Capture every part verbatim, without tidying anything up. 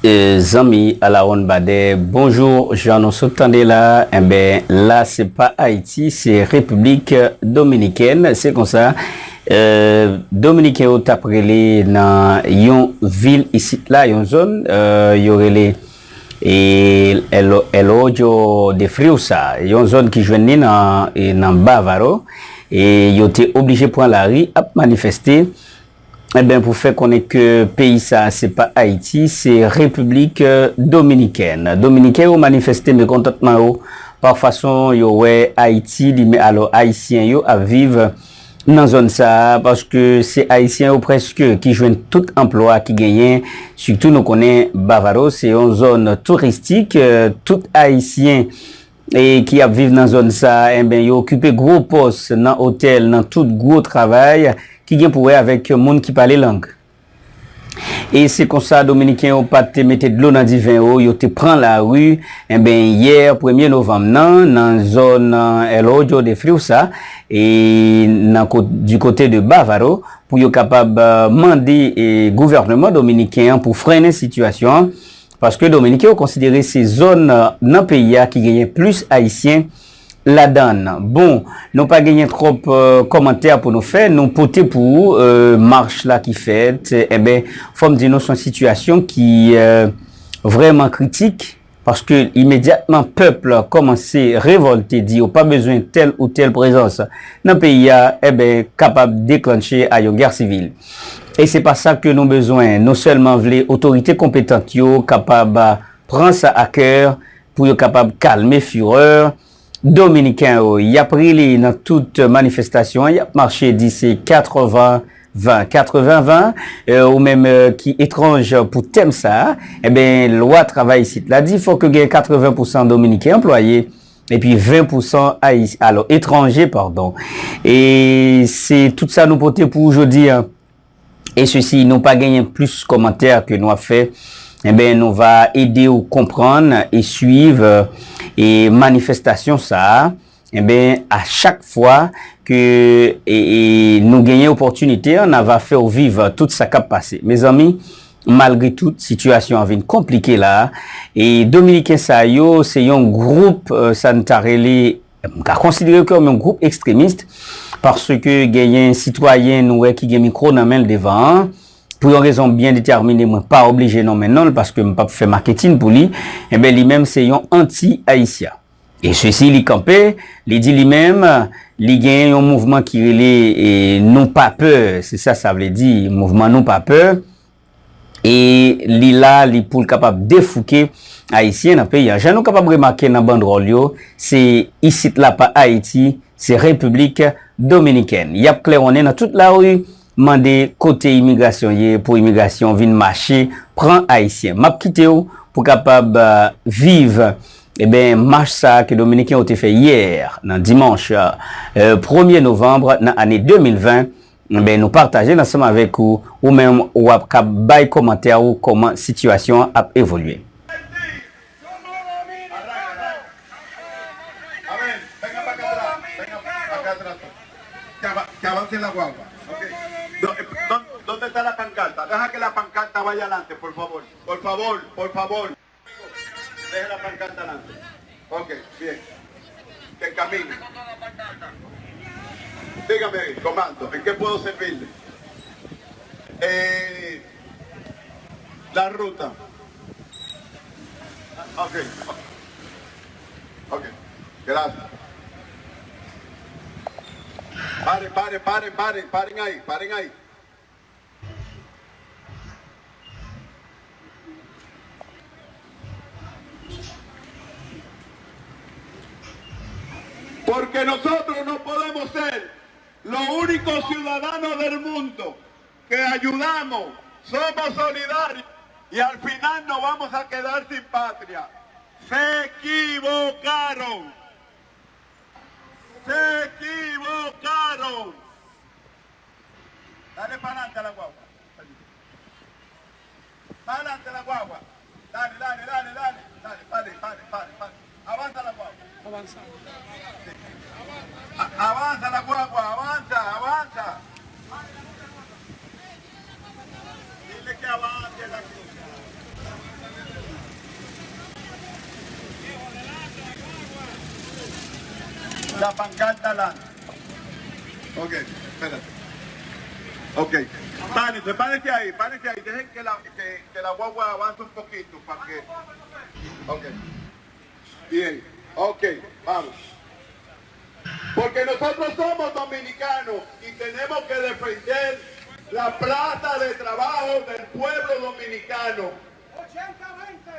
E, zanmi Alawon Badè, bonjou. Jan nou sot tande la, enben, la se pa Ayiti, se Repiblik Dominikèn. Se konsa, e, Dominiken yo t ap rele nan yon vil isit la, yon zòn, e, yo rele, e, El, El Hoyo de Friusa, yon zòn ki jwenn li nan, e, nan Bavaro. E yo te oblije pran lari ap manifeste. Enben, pou fè konnen ke peyi sa a se pa Ayiti, se Repiblik, e, Dominikèn. Dominiken yo manifeste mekontantman yo pa fason yo wè Ayiti, li men, alò, Ayisyen yo ap viv nan zòn sa a, paske se Ayisyen yo prèske ki jwenn tout anplwa ki genyen, sitou nou konnen Bavaro se yon zòn touristik, e, tout Ayisyen e ki ap viv nan zòn sa a, enben, yo okipe gwo pòs nan otèl, nan tout gwo travay ki gen pou wè avèk moun ki pale lang. E se konsa, Dominiken yo pa t te mete dlo nan diven yo, yo te pran lari, enben, yè premye novanm nan, nan zòn, e, El Hoyo de Friusa, e nan ko-, du côté de Bavaro, pou yo kapab, e, mande, e, gouvènman dominiken an pou frennen sitiyasyon an, paske Dominiken yo konsidere se zòn, e, nan peyi a ki genyen plis Ayisyen ladan l. Bon, nou pa genyen twòp, e, kòmantè pou nou fè, nou pote pou ou, e, mach la ki fèt, enben, fò m di nou se yon sitiyasyon ki, e, vrèman kritik, paske imedyatman pèp la kòmanse revòlte, di yo pa bezwen tèl ou tèl prezans nan peyi a, enben, kapab deklanche a yon gè sivil. E se pa sa ke nou bezwen. Nou sèlman vle otorite konpetant yo kapab, a, pran sa a kè pou yo kapab kalme firè dominiken yo. Y ap rele nan tout manifestasyon an, y ap mache di se katreven ven, katreven ven, e, ou menm, e, ki etranj pou tèm sa a, enben, lwa travay isit la di fòk gen katreven pousan dominiken anplwaye, epi ven pousan Ayis-, alò, etranje, padon. E se tout sa nou pote pou ou jodi a. E sesi, nou pa genyen plis kòmantè ke nou ap fè. Enben, nou va ede w konprann e swiv, e manifestasyon sa a. Enben, a chak fwa ke, e, e, nou genyen opòtinite an, n a va fè w viv tout sa k ap pase. Mezanmi, malgre tout, sitiyasyon an vin konplike la. E Dominiken sa yo, se yon gwoup, e, sa n ta rele, m ka konsidere yo kòm yon gwoup ekstremis, paske genyen sitwayen nou wè ki gen mikwo nan men l devan an. Pou yon rezon byen detèmine, mwen pa oblije nonmen non l, paske m p ap fè maketin pou li. Enben, li menm se yon anti-Ayisyen. E sesi, li kanpe, li di li menm, li gen yon mouvman ki rele, e, Nou Pa Pè, se sa sa vle di, mouvman Nou Pa Pè. E li la, li pou l kapab defouke Ayisyen nan peyi a. Jan nou kapab remake nan bandwòl yo, se isit la pa Ayiti, se Repiblik Dominikèn. Y ap klèwonnen nan tout lari, mande kote imigrasyon ye, pou imigrasyon vin mache pran Ayisyen. M ap kite w pou kapab, e, viv, enben, mach sa a ke Dominiken yo te fè yè, nan dimanch, e, premye novanm nan ane de mil ven. Enben, nou pataje l ansanm avèk ou, ou menm w ap kab bay kòmantè ou kòman sitiyasyon an ap evolye. Amén. Venga para acá atrás. Venga para acá atrás. Que ava-, que avance la guagua. Ok. Do-, eh, don-, ¿dónde está la pancarta? Deja que la pancarta vaya adelante, por favor. Por favor, por favor. Deja la pancarta adelante. Ok, bien. Que camine. Dígame, comando, ¿en qué puedo servirle? Eh, la ruta. Ok. Ok. Gracias. Paren, paren, paren, paren, paren ahí, paren ahí. Porque nosotros no podemos ser los únicos ciudadanos del mundo que ayudamos, somos solidarios y al final nos vamos a quedar sin patria. Se equivocaron. Se equivocaron. Dale para adelante a la guagua. Para adelante la guagua. Dale, dale, dale, dale. Dale, pare, pare, pare, pare. Avanza la guagua. Avanza. A-, avanza la guagua, avanza, avanza. Dile que avance la guagua. La pancarta adelante. Ok, espérate. Ok. Párese, párese ahí, párese ahí. Dejen que la, que, que la guagua avance un poquito para que. Ok. Bien. Ok, vamos. Porque nosotros somos dominicanos y tenemos que defender la plaza de trabajo del pueblo dominicano.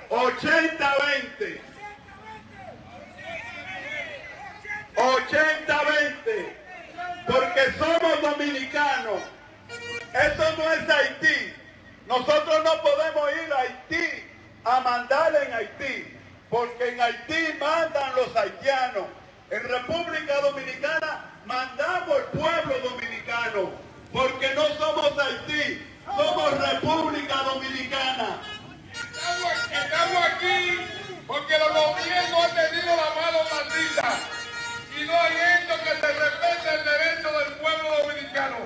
Ochenta veinte. Ochenta veinte. Porque somos dominicanos. Eso no es Haití. Nosotros no podemos ir a Haití a mandar en Haití, porque en Haití mandan los haitianos. En República Dominicana mandamos el pueblo dominicano, porque no somos Haití, somos República Dominicana. Estamos, estamos aquí porque los gobiernos han tenido la mano tendida y no han hecho que se respete el derecho del pueblo dominicano.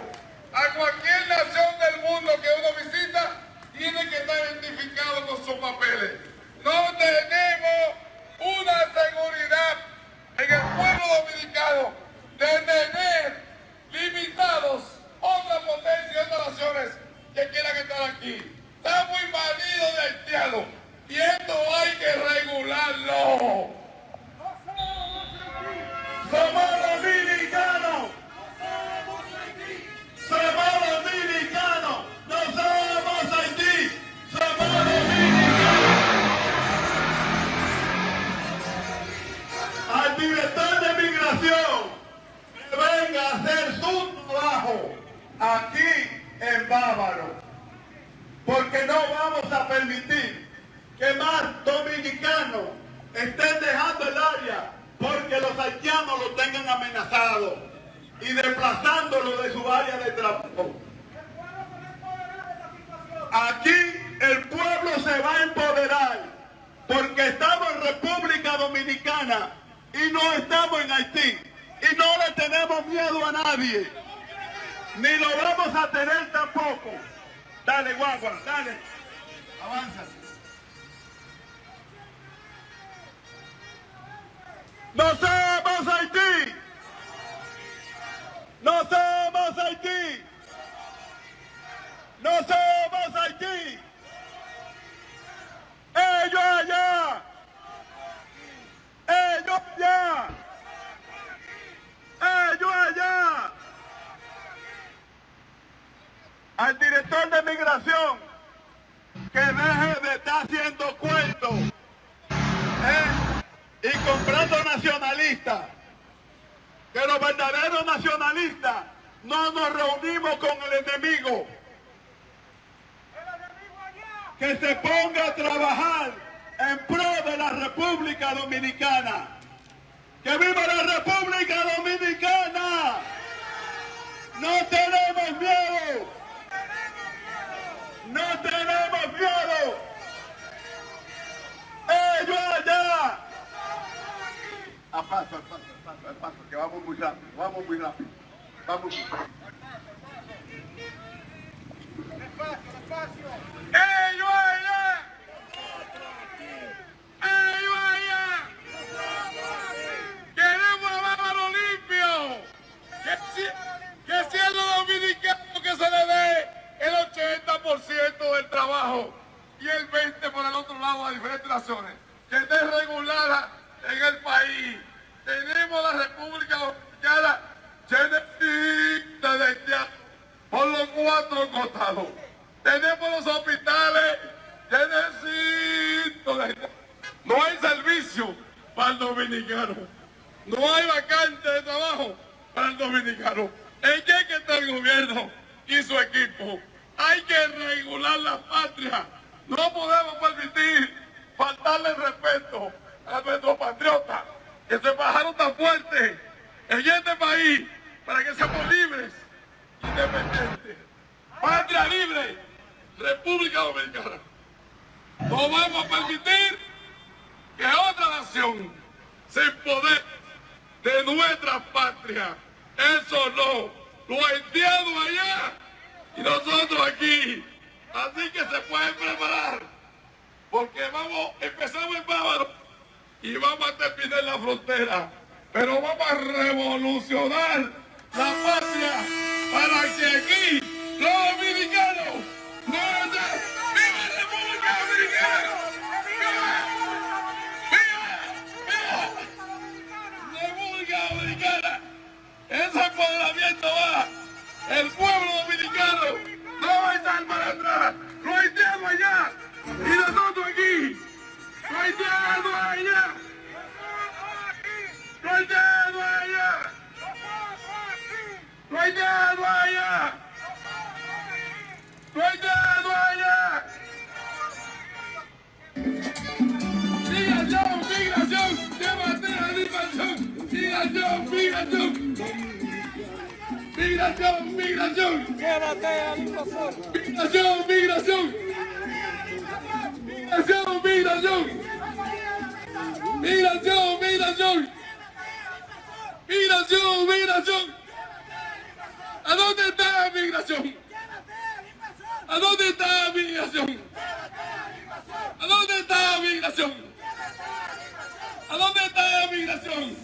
A cualquier nación del mundo que uno visita, tiene que estar identificado con sus papeles. No tenemos una seguridad en el pueblo dominicano de tener limitados otras potencias y otras naciones que quieran estar aquí. Estamos invadidos de haitianos y esto hay que regularlo. Somos dominicanos. Somos dominicanos. No somos Haití. Somos dominicanos. Al director de migración que venga a hacer su trabajo aquí en Bávaro, porque no vamos a permitir que más dominicanos estén dejando el área porque los haitianos lo tengan amenazado y desplazándolo de su área de trabajo. Aquí el pueblo se va a empoderar porque estamos en República Dominicana y no estamos en Haití. Y no le tenemos miedo a nadie. Ni lo vamos a tener tampoco. Dale, guagua, dale. Avanza. No somos Haití. No somos Haití. No somos Haití. Ellos allá. Ellos allá. Ellos allá. Al director de migración que deje de estar haciendo cuentos, ¿eh? Y comprando nacionalistas, que los verdaderos nacionalistas no nos reunimos con el enemigo. Que se ponga a trabajar en pro de la República Dominicana. ¡Que viva la República Dominicana! No tenemos miedo. No tenemos miedo. Ellos allá. A paso, a paso, a paso, a paso, que vamos muy rápido, vamos muy rápido. Vamos. Ellos allá. Ellos allá. Queremos a Bávaro limpio. Que si-, que sea lo dominicano que se le dé el ochenta por ciento del trabajo y el veinte por el otro lado a diferentes naciones. Que esté regulada en el país. Tenemos la República Dominicana llenecita de haitianos por los cuatro costados. Tenemos los hospitales llenecitos de haitianos. No hay servicio para el dominicano. No hay vacante de trabajo para el dominicano. ¿En qué es que está el gobierno y su equipo? Hay que regular la patria. No podemos permitir faltarle respeto a nuestros patriotas que se fajaron tan fuerte en este país para que seamos libres, independientes. Patria libre, República Dominicana. No vamos a permitir que otra nación se empodere de nuestra patria. Eso no. Los haitianos allá y nosotros aquí. Así que se pueden preparar. Porque vamos, empezamos en Bávaro y vamos a terminar en la frontera. Pero vamos a revolucionar la patria para que aquí los dominicanos no estén. ¡Viva República Dominicana! ¡Viva! ¡Viva! ¡Viva! República Dominicana. Ese empoderamiento va. El pueblo dominicano no va a estar para atrás. Los haitianos allá y nosotros aquí. Los haitianos allá. Los haitianos allá. Los haitianos allá. Los haitianos allá. Migración, migración, debate la invasión. Migración, migración. Migración, migración. Migración, migración. Migración, migración. Migración, migración. Migración, migración. ¿A dónde está la migración? ¿A dónde está la migración? ¿A dónde está la migración? ¿A dónde está la migración?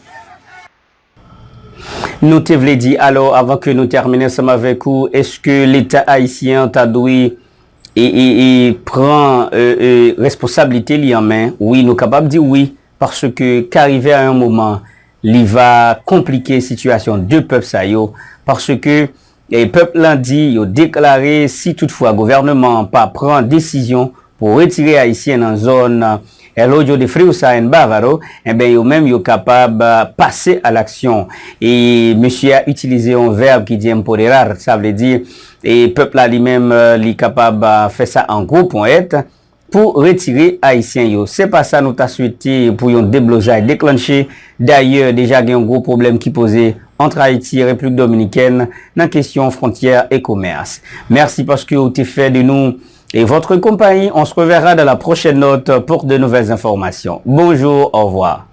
Nou te vle di, alò, avan ke nou tèmine ansanm avèk ou, èske Leta ayisyen an ta dwe e, e, e pran e, e, responsablite li an men? Wi, nou kapab di wi, paske ka rive a yon moman, li va konplike sitiyasyon de pèp sa yo, paske e, pèp lan di yo deklare si toutfwa gouvènman an pa pran desizyon pou retire ayisyen nan zòn El Hoyo de Friusa en Bávaro, enben yo menm yo kapab pase a laksyon. E mesye a itilize yon vèb ki di empoderar, sa vle di e pèp la li menm li kapab fè sa an gwo ponyèt pou retire ayisyen yo. Se pa sa nou ta swete pou yon deblozay deklanche. Dayè, deja gen yon gwo pwoblèm ki poze ant Ayiti e Repiblik Dominikèn nan kesyon fwontyè e komès. Mèsi paske ou te fè de nou et votre compagnie. On se reverra dans la prochaine note pour de nouvelles informations. Bonjour, au revoir.